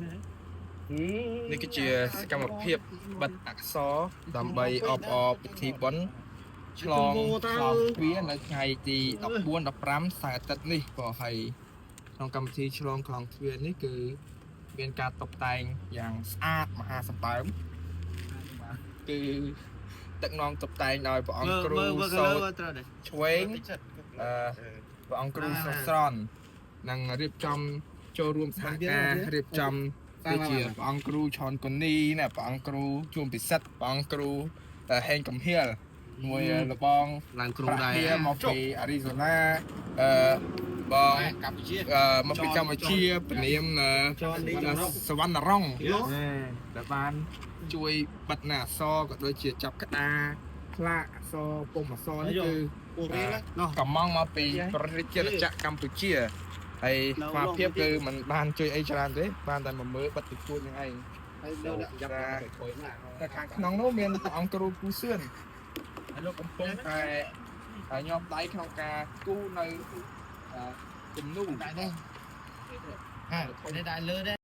នេះគឺជាសកម្មភាពបិទអក្សរដើម្បីអបអរពិធីបុណ្យឆ្លងឆ្លងទ្វារនៅថ្ងៃទី14 15សៅរ៍អាទិត្យនេះក៏ហើយក្នុងកម្មវិធីឆ្លងក្លងទ្វារនេះគឺមានការតុបតែងយ៉ាងស្អាតមហាសម្បើមគឺដឹកនាំតុបតែងដោយព្រះអង្គគ្រូសូត្រឆ្វេងអឺព្រះអង្គគ្រូស្រស់ស្រន់និងរៀបចំចូលរួមសហការរៀបចំ ដូចជាព្រះអង្គគ្រូឆនកូនីណាព្រះអង្គគ្រូជួមពិសិដ្ឋព្រះអង្គគ្រូហេងកំហៀលមួយលបង ឡើងគ្រូដែរ ប្រាក់មកពីអារីហ្សូណាអឺបង កម្ពុជា អឺមកពីកម្ពុជាពនាមសវណ្ណរងដែលបានជួយបិទណាអសរក៏ដូចជាចាប់ក្តារផ្លាកអសរពុំអសរនេះគឺកំងមកពីប្រជាជាតិកម្ពុជាហើយស្មារភាពគឺมันបានជួយអីច្រើនទេបានតែមកមើលបិទតិចតួចហ្នឹងឯង តែខាងក្នុងនោះមានព្រះអង្គគ្រូពូសឿនហើយលោកកំពុងតែញោមដៃក្នុងការគូនៅគំនូ នេះដែរលើដែរ។